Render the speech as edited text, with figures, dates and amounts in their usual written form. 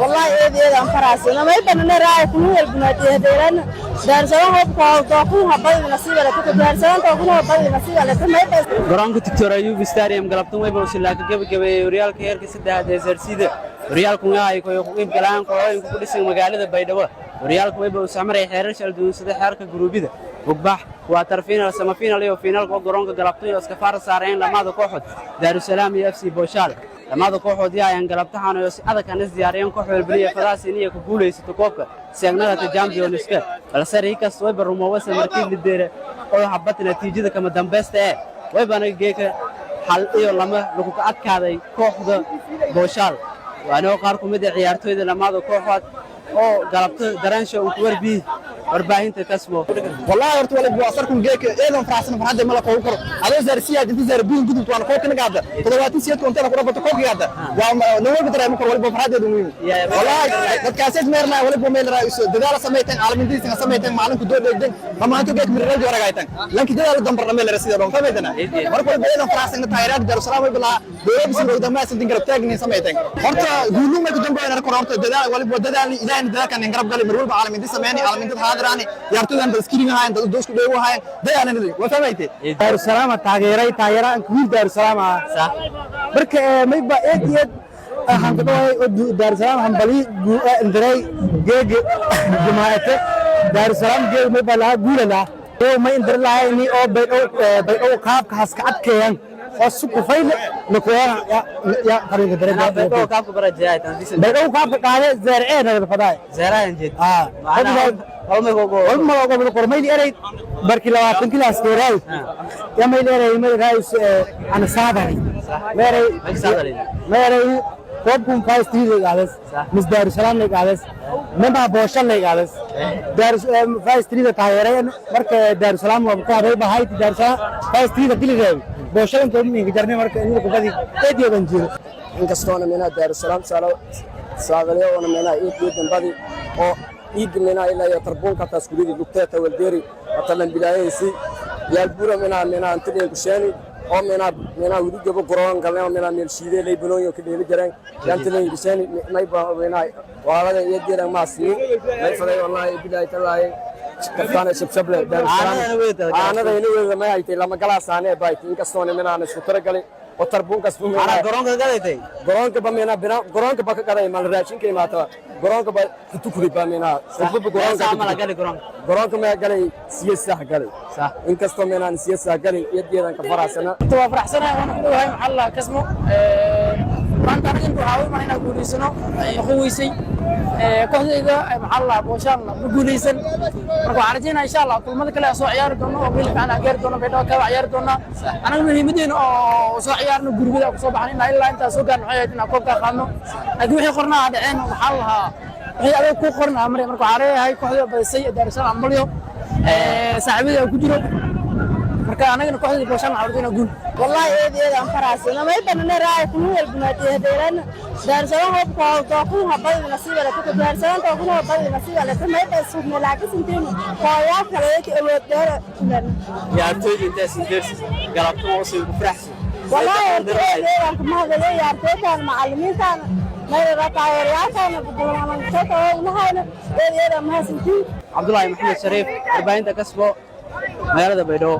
Wallahi eed eed aan faraxsan may banana raay kunu walbuna deeran Daarsalaam hobka dookun habay nasiib leh ku Daarsalaam dookun habay nasiib leh may. Garoonka Doctor Ayub Stadium galabtan wayba usilaa ka gabagabeeyay horyaalka heerka saddexaad ee Zarsida. Horyaalkan ay ku qayb galaan kooxooyinka ku dhisan magaalada Baydhabo. Horyaalka wayba uu samaray xeerar kala duwan sida xeerka guruubida, bugbax, quarter final, semi final iyo finalka oo garoonka galabtan iyo iska far saareen lamada kooxood Daarusalaam iyo FC Booshaal. Lamada kooxood ayaan galabtahan oo si adag kan is diyaariyeen, koox walba iyo fadaas inay ku guuleysato koobka seegnada Championska, balse riikas wayba rumowasa markii lideere oo habbat natiijada kama dambaysta ee waybana geeka 1-2 lagu ka adkaaday kooxda Booshaal. Waana qaar ku mid ah ciyaartoyda lamada kooxood oo galabta daraansha uu ku warbi warbaahinta Kasmo. Wallahi horta wala waa sarkun geeka eedan faraxsan, farxadda mala koob karo adoo zaarsiya inta zaar biin gudubto waan koobka gaada 78 konta ku rabato koobka gaada waa nawal dareemo karo waliba farxadeedu muhiim. Wallahi dadkaas meerna waliba meel raayso dadaal sameeytan, caalamiintiisa sameeytan, maalinku doo dheegdan dhamaanto geek mirrada waragaytan lanki dadaal dambarna meel rasiida dhoon fameydana. Marka waliba eedan faraxsan taageeraad Daarusalaam way bilaa dowladda si roogda ma santin garab taagni sameeytan. Horta guulu ma ku dambeeyna karo horta dadaal waliba dadaal Ilaahay dadaalkan garab galay mar walba caalamiinta sameeyni, caalamiinta haadiraani ciyaartoydan dad iskirin ahayn, dad doosku dheego ahayn dadaalna waa famayte. Daarusalaam taageeray, taageeraan wiil Daarusalaam ah. Marka mayba eed eed waxaan ku dhawahay Daarusalaam hambali indiray geege jumaate Daarusalaam geeg mayba lahaa guula lahaa oo may indiri lahaa ini oo Baydhow qaabka haska adkeeyaan oo si kufayl lakuwana ya qarinka Baydhabo dareen kaabka barajaay tandisan. Baydhow qaabka qaade zeeree nagada fadaa. Zeerahan jeed. Ah. Walma ogo kormayli eray barki 20 kilaas keeray ya mayli eray may raayus ana saadari meeray meeray koobkun 5-3 lay qaades mis Daarusalaam lay qaades mema Booshan lay qaades Daarus 5-3 taageeray. Marka Daarusalaam waa ku haday bahayd Daarusalaam 5-3 dili reeb Booshan inta minka jarnay. Marka inuu kubadi eediyodan jiro. Inkastoona menaha Daarusalaam saadaliyo oona menaha iid iyo dambadi oo iidda menaha ilaa iyo tarbuunka taas gurida lugteeta waldeeri hatalan bilaayaysi yaalbura menaha menaha antideen kusheeni oo menaha menaha weli gabo garoon galnay oo menaha meel shiidee lay banooyin ka dheeli jareen yantileen kusheeni may ba menaha waalada iyo geeran maasini may faday. Wallahi bilaahi tallaahi kaftaana shabshable Daarusalaam aanada ina weeda may haytay lama galaasaane bayt inkastoona menaha isku taragalay oo tarbuunkaas bu Ana garoonka gadatay. Garoonka ba meena bina garoonka ba ka gaday mal raashinka imaata garoonka ba kutukuri ba meena khudba garoonka. Sama la gali garoonka? Garoonka ma galay siya sax galay. Inkastoo meenaan siya sax galay iyadeedan ka faraxsana. Waa faraxsanahay, waana ku dhawahay maxaa la Kasmo. Maanta anaga inta waxaa u iman inaan guulaysano quweysay kooxdayda maxaa la Booshaanna ma guulaysan. Marka waxaan rajeynaa insha Allah kulmada kale aan soo ciyaari doono oo meel fiican aan gaari doono, Baydhabo kaba ciyaari doonaa. Anaga muhiimadeena oo soo ciyaarno gurigada ku soo baxno inaa ilaa intaa soo gaarno waxay ahayd inaan koobkaa qaadno, laakiin wixii qornaa dhaceen. Maxaa la lahaa wixii adeeg ku qoran aa maray. Marka waxaan leeyahay kooxda badisay Daarusalaam ambalyo, saaxiibadii aan ku jiro. Marka anagana kooxdii Booshaan waxaan rajeynaa guul. Wallahi eed eed aan faraxsan may banana raay kunu walbuna deeran Daarsalaam hobka dookun habay nasiib leh ku Daarsalaam dookun habay nasiib leh may ba sugne laakiin sintiin kooyaa kale awood dheer. Ciyaartoyda intaas indeersis galabta oo sii ku faraxsan. Wallahi eed eed aan kuma hadalay ciyaartoydan, macallimiintan, may taageerayaashan nahayna eed eed aan mahadsantiin. Cabdullaahi Maxamed Shariif, warbaahinta Kasbo, magaalada Baydhabo.